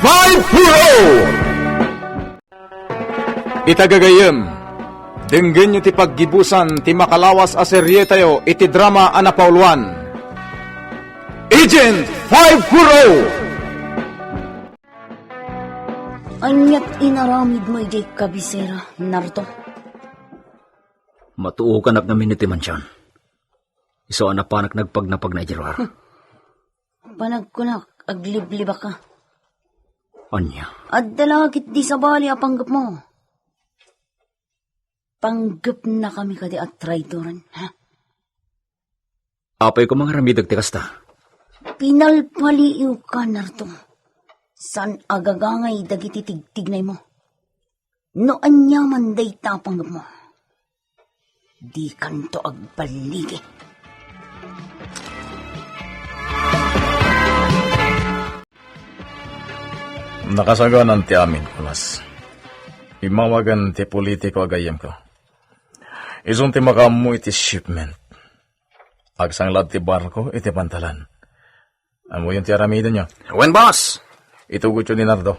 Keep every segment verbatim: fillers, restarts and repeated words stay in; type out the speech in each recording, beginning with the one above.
Five four oh! Ita gagayyem, denggenyo ti paggibusan ti makalawas a serietayo iti drama a napauluan, Agent five four oh! Aniat inaramidmo idiay kabisera, Nardo? Matuokanak ngamin iti mansion. Isu a napanak nagpagnapagna idiay ruar. Panagkunak, agliblibaka. Ania? Adda la ketdi sabali a panggepmo. Panggepnakami kadi a traidoren, ha? Apay koma nga aramidek ti kasta? Pinalpaliiwka, Nardo. Saan a gagangay dagiti tigtignaymo. No aniaman dayta a panggepmo, dikanto agballigi. Nakasaganan ti amin, Kulas. Immawagan ti politiko a gayyemko. Isun ti makaammo iti shipment. Agsangla ti barko iti pantalan. Ammoyon ti aramidenyo. Wen, boss! Itugotyo ni Nardo.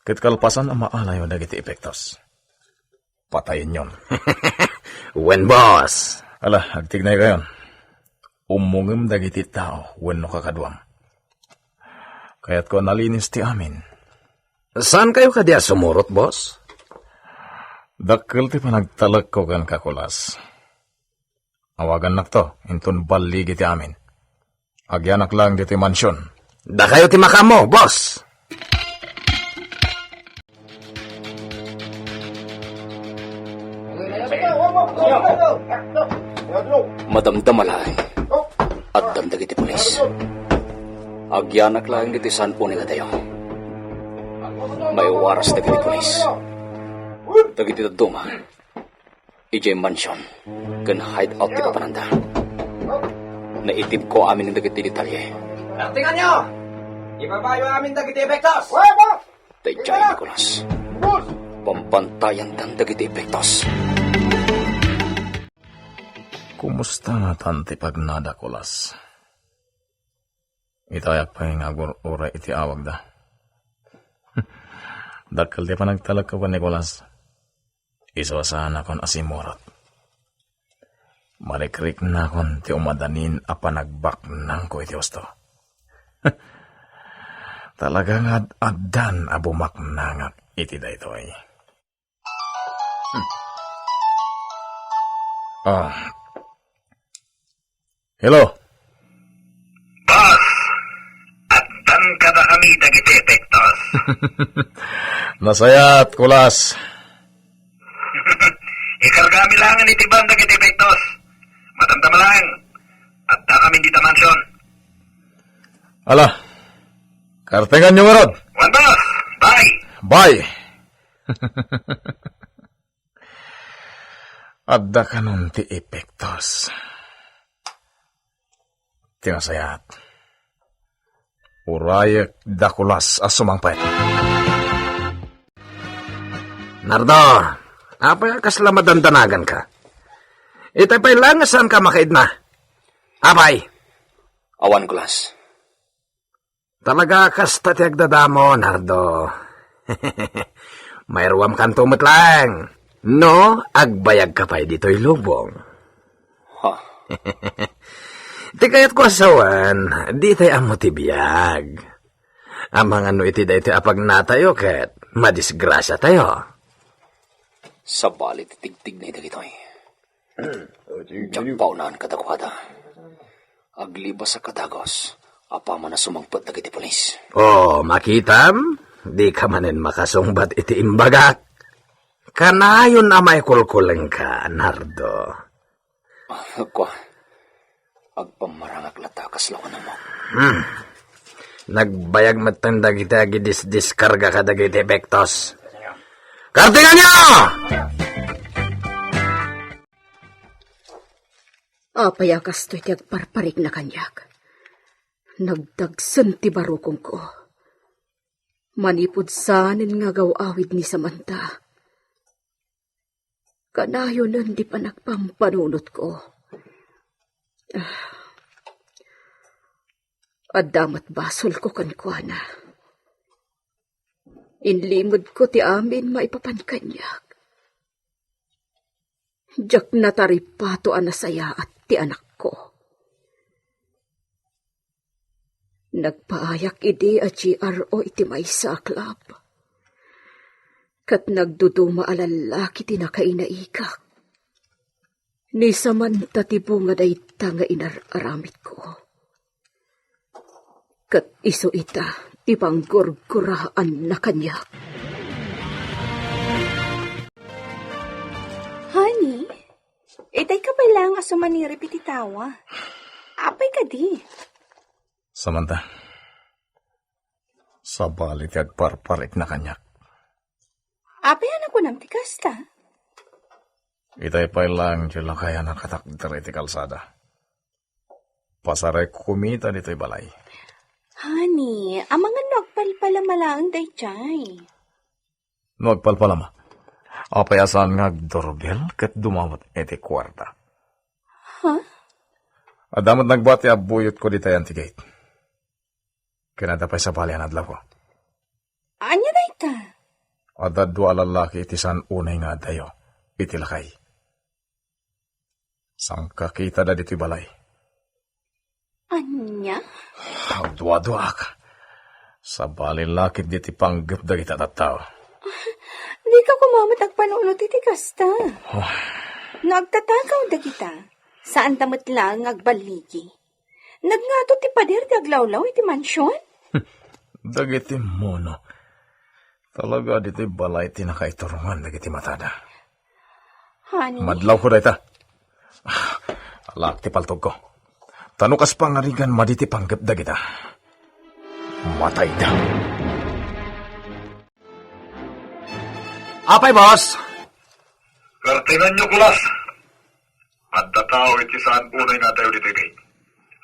Ket kalpasan a maalayo dagiti epektos, patayenyon. Wen, boss! Ala, agtignaykayon. Ummongem dagiti tao wenno kakaduam. Kayatko a nalinis ti amin. Saankayo kadi a sumurot, boss? Dakkel ti panagtalekko kenka, Kulas. Awagannakto inton balligi ti amin. Agyanak laeng ditoy mansion. Dakayo ti makaammo, boss. Madamdama laeng. Addan dagiti pulis. Agyanak laeng ditoy San Juan nga dayo. Maiwaras dagiti pulis. Dagiti dadduma idiay mansion ken hideout ti papananda. Naitibko amin dagiti detalye. Aktinganyo! Ibabayo amin dagiti epektos! Ta idiay, Nicolas, bambantayandan dagiti epektos. Kumusta ngatan ti pagnada, Kulas? Itayak pay nga agur-uray iti awagda. Dakkel ti panagtalekko ken Nicolas. Isu a saanakon a simurot. Marikriknakon ti umadanin a panagbaknangko iti husto. Talaga nga ad-addan a bumaknangak iti daytoy. Hmm. Ah. Hello. Boss, addan kadakami dagiti epektos. Nasayaat, Kulas. Ikargami laengen iti van dagiti epektos. Madamdama laeng. Addakami dita mansion. Ala, kartenganyo ngarud. Wen, boss. Bye. Bye. Adda kanon ti epektos. Ti nasayaat, urayek da Kulas a sumangpet. Nardo, apay a kasla madandanaganka? Itay pay laeng nga saanka makaidna. Apay? Awan, Kulas. Talaga kasta ti agdadamo, Nardo. Mairuamkanto met laeng. No, agbayagka pay ditoy lubong. Ha? Ti kayatko a sawen, ditay ammo ti biag. Amangan no iti daytoy a pagnatayo ket madisgrasiatayo. Sabali ti tigtignay dagitoy. Diak paunaan kadakuada. Aglibasak a dagus, apaman a sumangpet dagiti pulis. Oh, makitam? Dika manen makasungbat iti imbagak. Kanayon a maikulkulengka, Nardo. Ah, kua, agpammarangak latta kasla unamok. Hmm. Nagbayag metten dagiti agidisdiskarga kadagiti epektos. Kartenganyo! Apay a kastoy ti agparparikna kaniak? Nagdagsen ti barukongko. Manipud saanen nga agaw-awid ni Samantha, kanayonen ti panagpampanunotko. Ah, adda met basolko kenkuana. Inlimedko ti amin maipapan kaniak. Diak nataripato a nasayaat ti anakko. Nagpaayak idi a G R O iti maysa a club. Ket nagduduma a lallaki ti nakainaigak. Ni Samantha ti bunga dayta nga inar-aramidko. Ket isu ita ti panggurguraanna kaniak. Honey, itay ka pay laeng a sumanirip iti tawa. Apay kadi? Samantha, sabali ti agparparikna kaniak. Apay a nakunam ti kasta? Itay pay laeng ti lakay a nakatakder iti kalsada. Pasarek kumita ditoy balay. Honey, amangan no agpalpalama laeng daydiay. No agpalpalama, apay a saan nga agdurbel ket dumawat iti kuarta? Ha? Adda met nagbuat ti abbuyotko ditayan ti gate. Ken adda pay sabali a nadlawko. Ania dayta? Adda dua a lallaki iti saan unay nga addayo iti lakay. Sangkakitada ditoy balay. Ania? Agduaduaak. Sabali la ketdi ti panggep dagiti tattao. Dika koma met agpanunot iti kasta. Oh. No agtatakaw dagita, saanda met laeng nga agballigi. Nagngato ti pader ti aglawlaw iti mansion? Dagiti mono. Talaga ditoy balay ti nakaiturongan dagiti matada. Honey? Madlawko dayta. Ah, alaak ti paltogko. Ta no kas pangarigan madi ti panggep dagita, matayda. Apay, boss? Kartinganyo, kulas. Adda tao iti saan unay nga addayo ditoy gate.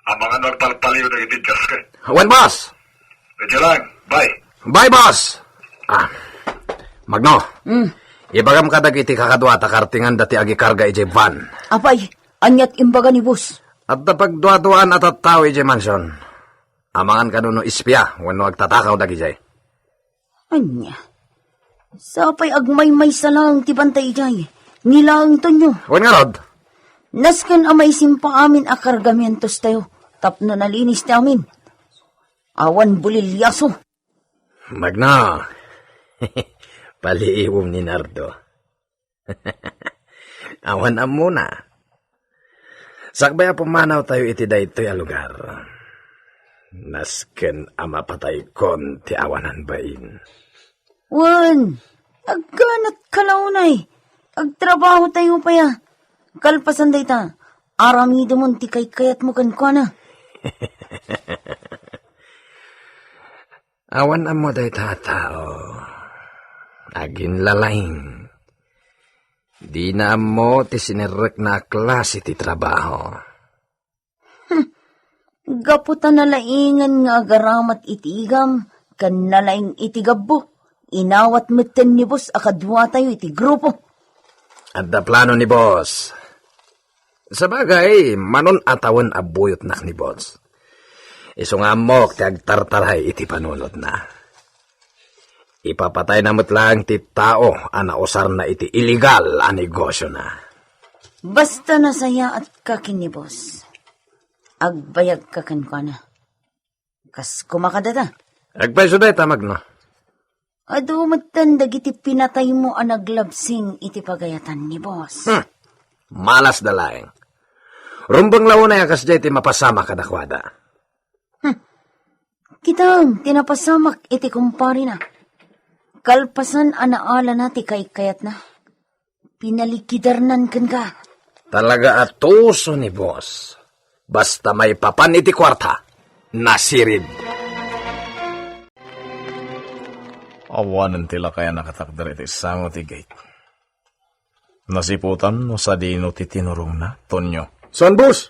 Amangan no agpalpaliw dagiti jasket. Wen, boss. Medyo lang. Bye. Bye, boss. Ah, Magno. Mm. Ibagam kadagiti kakadua ta kartinganda ti agikarga idiay van. Apay, aniat imbaga ni boss? Adda pagduaduaan a tattao idiay mansion. Amangan kano no espia wenno agtatakaw dagidiay. Ania? Sapay agmaymaysa laeng ti bantay idiay. Ni laeng Tonyo. Wen ngarud? Nasken a maisimpa amin a kargamientos tayo tapno nalinis ti amin. Awan bulilyaso. Magno, paliiwem ni Nardo. Awan ammona. Sakbay a pumanaw tayo iti daytoy a lugar, nasken a mapataykon ti awanan bain. Wen, agganat ka la unay. Agtrabaho tayo pay a. Kalpasan dayta, aramidemon ti kaykayatmo kenkuana. Awan ammo dayta a tao. Aginlalaing. Dina ammo ti sinerrekna a klase ti trabaho. Hmm. Gapu ta nalaingen nga agaramat iti igam ken nalaing iti gabbo, inawat metten ni boss a kaduatayo iti grupo. Adda plano ni boss. Sabagay, manon a tawen a buyotnak ni boss. Isu nga ammok ti agtartaray iti panunotna. Ipapatayna met laeng ti tao a nausarna iti illegal a negosiona. Basta nasayaatka ken ni boss, agbayagka kenkuana. Kas kumakadata. Agpayso dayta, Magno. Adu metten dagiti pinataymo a naglabsing iti pagayatan ni boss. Hmm. Malasda laeng. Rumbeng la unay a kasdiay ti mapasamak kadakuada. Hmm. Kitam ti napasamak iti kumparina. Kalpasan a naalana ti kaikkayatna, pinalikidarnan kenka. Talaga a tuso ni boss. Basta maipapan iti kuarta, nasirid. Awanen ti lakay a nakatakder iti sango ti gate. Nasiputan no sadino ti tinurongna, Tonyo. Saan, boss?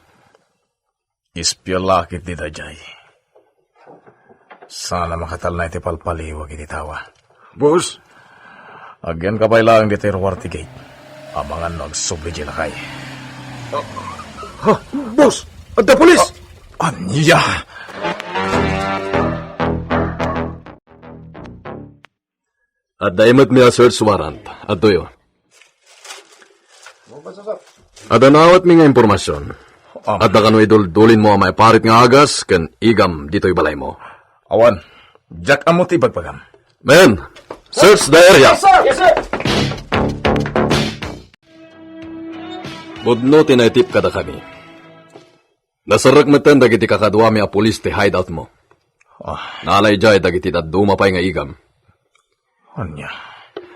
Espia la ketdi daydiay. Saan a makatalna iti palpaliwag iti tawa. Boss? Agyanka pay laeng ditoy ruar ti gate. Amangan no agsubli diay lakay. Ah, ha, boss! Adda pulis! Ah, ania? Adda imetmi a search warrant. Adtoyo. Adda naawatmi nga impormasion. Am. Adda kano iduldulinmo a maiparit nga agas ken igam ditoy balaymo? Awan. Diak ammo ti ibagbagam. Men, search the area. Yes, sir. Yes, sir. Pudno ti naitip kadakami. Naserrek metten dagiti kakaduami a pulis ti hideoutmo. Ah. Nalay idiay dagiti dadduma pay nga igam. Ania?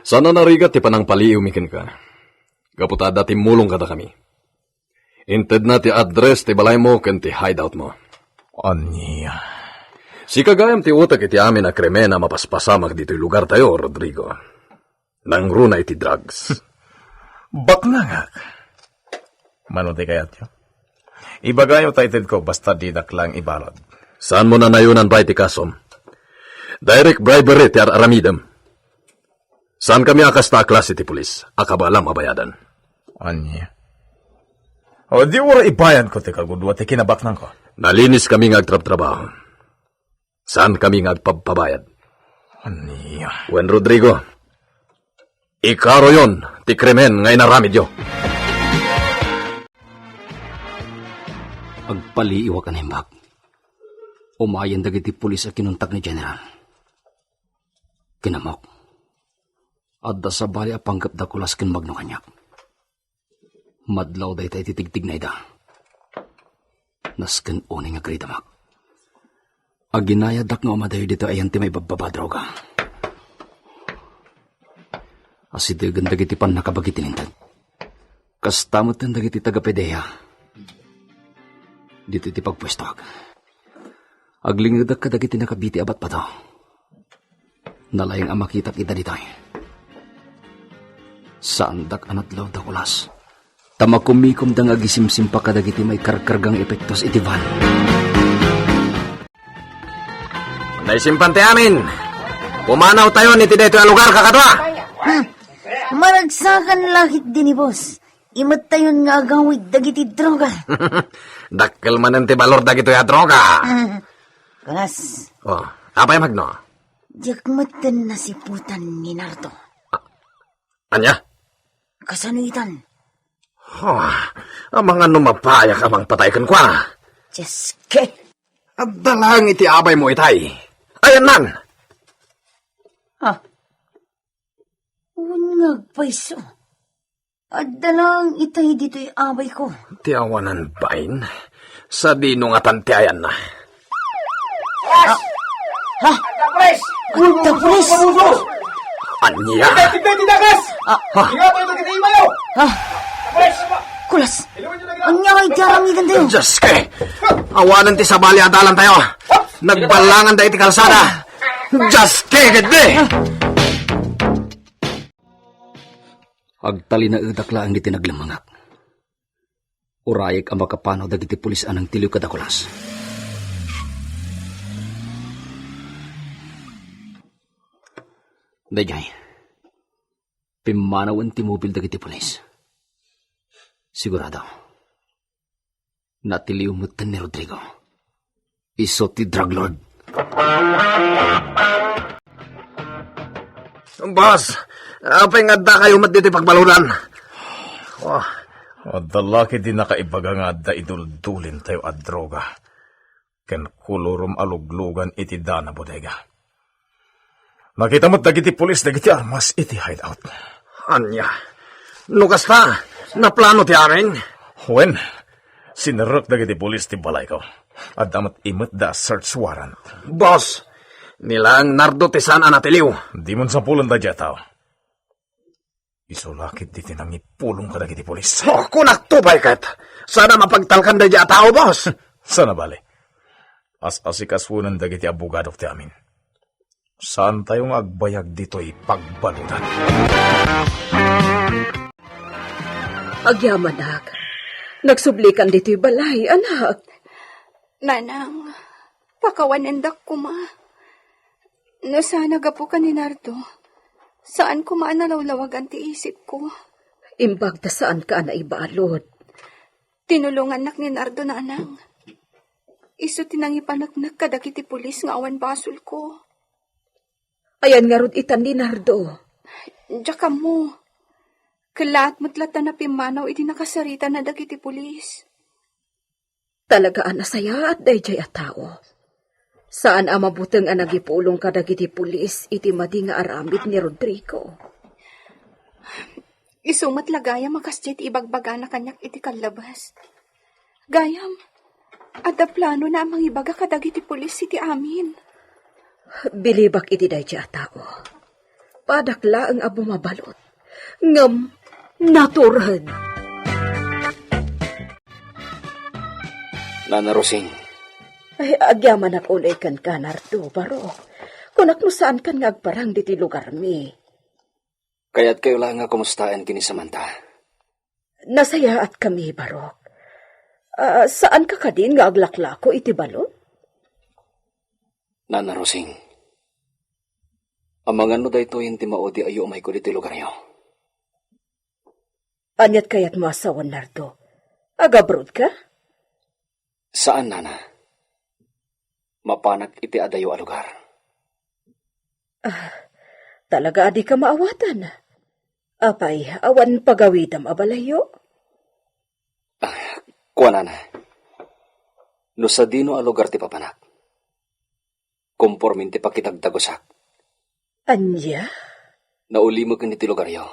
Saan a narigat ti panangpaliiwmi kenka. Gapu ta adda timmulong kadakami. Intedna ti address ti balaymo ken ti hideoutmo. Ania? Sika gayam ti utek iti amin a krimen a mapaspasamak ditoy lugartayo, Rodrigo. Nangruna iti drugs. Baknangak. Mano ti kayatyo? Ibagayo ta itedko basta didak lang ibalud. Saanmo nanayonan pay ti kasom? Direct bribery ti ar-aramidem. Saankami a kasta a klase ti pulis a kabaelam a bayadan. Ania? O, di uray ibayadko ti kagudua ti kinabaknangko. Naliniskami nga agtrabtrabaho. Saankami nga agpabpabayad. Ania? Wen, Rodrigo, ikaroyon ti krimen nga inaramidyo. Agpaliiwak a naimbag. Umayen dagiti pulis a kinuntak ni General. Kinammok. Adda sabali a panggep da Kulas ken Magno kaniak. Madlaw dayta iti tigtignayda. Nasken unay nga agridamak. Aginayadak nga umadayo ditoy ayan ti maibabbaba a droga. Asidegen dagiti pannakabagi ti linteg. Kasta metten dagiti taga-PDEA. Ditoy ti pagpuestoak. Aglingedek kadagiti nakabiti a batbato. Nalaing a makitak ida ditoy. Saandak a nadlaw da Kulas. Ta makumikomda nga agisimsimpa kadagiti maikarkarga nga epektos iti van. Naisimpan ti amin. Pumanawtayon iti daytoy a lugar, kakadua. Hmm. Maragsakan la ketdi ni boss. Imettayon nga agawid dagiti droga. Dakkel manen ti balor dagitoy a droga. Mm. Kas. Oh, apay, Magno? Diak metten nasiputan ni Nardo. Ania? Kasano itan? Oh, amangan no mapayak a mangpatay kenkuana. Dios ke. Adda lang iti abaymo itay. Ayanna. Ah. Wen nga agpayso. Adda lang itay ditoy abayko. Ti awanan bain? Sadino ngatan ti ayanna? Ah. Ha? Adda pulis! Adda pulis! Ania? Tigda, tigda, tigda, kas! Ah. Ha? Ingat ito, kita imayo! Ah. Pulis! Kulas! Ania nga iti aramidantayo? Dios ke! Awanen ti sabali a dalantayo. Nagballangan da iti kalsada. Dios ke, ketdi! Agtalinaedak laeng iti naglemmengak. Urayek a makapanaw dagiti pulis a nangtiliw kada Kulas. Daydiay, pimmanawen ti mobil dagiti pulis. Sigurado, natiliw metten ni Rodrigo. Isu ti drug lord. Boss, apay nga addakayo met ditoy pagbaludan? Oh. Adda la ketdi nakaibaga nga adda iduldulin tayo a droga ken kolorom a luglugan iti dana bodega. Nakita met dagiti pulis dagiti armas iti hideout. Ania? No kasta, naplano ti amin? Wen, sinerrek dagiti pulis ti balayko. Adda met imetda a search warrant. Boss, ni laeng Nardo ti saan a natiliw. Dimon sapulen daydiay a tao. Isu la ketdi ti nangipulong kadagiti pulis. Oh, kunakto pay ket, saan a mapagtalkan daydiay a tao, boss. Saan a bale. As-asikasunen dagiti abogadok ti amin. Saantayo nga agbayag ditoy pagbaludan. Agyamanak, nagsublikan ditoy balay, anak. Nanang, pakawanendak koma. No saan a gapu ken ni Nardo, saan koma a nalawlawagan ti isipko. Imbag ta saanka a naibalud. Tinulongannak ni Nardo, nanang. Isu ti nangipaneknek kadagiti pulis nga awan basolko. Ayan ngarud itan ni Nardo? Diak ammo. Kellaat met latta napimmanaw idi nakasaritana dagiti pulis. Talaga a nasayaat daydiay a tao. Saan a mabuteng a nagipulong kadagiti pulis iti madi nga aramid ni Rodrigo. Isu met la gayam a kasdiay ti ibagbagana kaniak iti kallabas. Gayam, adda planona a mangibaga kadagiti pulis iti amin. Bilibak iti daydiay a tao. Padak laeng a bumabalot. Ngem, natured. Nana Rosing. Ay, agyamanak unay kenka, Nardo, Barok. Kunak no saankan nga agparang ditoy lugarmi. Kayatkayo laeng nga kumustaen ken ni Samantha. Nasayaatkami, Barok. Ah, saanka kadin nga aglaklako iti balon? Nana Rosing, amangan no daytoyen ti maudi a yuumayko ditoy lugaryo. Aniat kayatmo a sawen, Nardo? Agabrodka? Saan, Nana. Mapanak iti adayo a lugar. Ah, talaga a dika maawatan. Apay, awan pagawidam a balayyo? Ah, kuanana, no sadino a lugar ti papanak, kompormen ti pakitagdagusak. Ania? Naulimek iti lugaryo.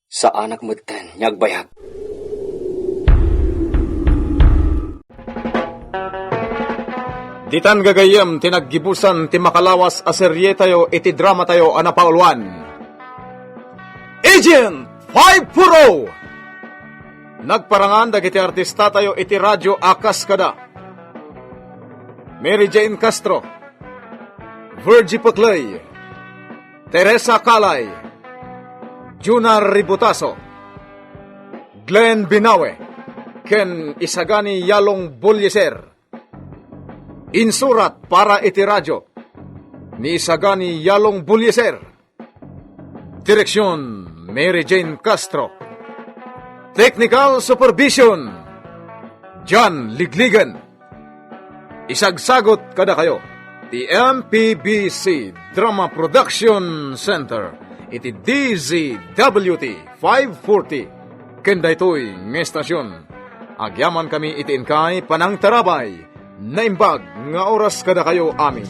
Saanak metten nga agbayag. Ditan gagayyem ti naggibusan ti makalawas a serietayo iti dramatayo a napauluan, Agent five four oh! Nagparangan dagiti artistatayo iti radyo a kas kada Mary Jane Castro, Virgie Peclay, Teresa Calay, Juna Ributaso, Glenn Binawe, ken Isagani Yalong Bulyeser. Insurat para iti radyo ni Isagani Yalong Bulyeser. Direksyon, Mary Jane Castro. Technical supervision, John Ligligan. Isagsagut kadakayo ti M P B C Drama Production Center iti D Z W T five forty. Ken daytoy nga estasyon, agyamankami iti inkay panangtarabay. Naimbag nga oras kadakayo amin.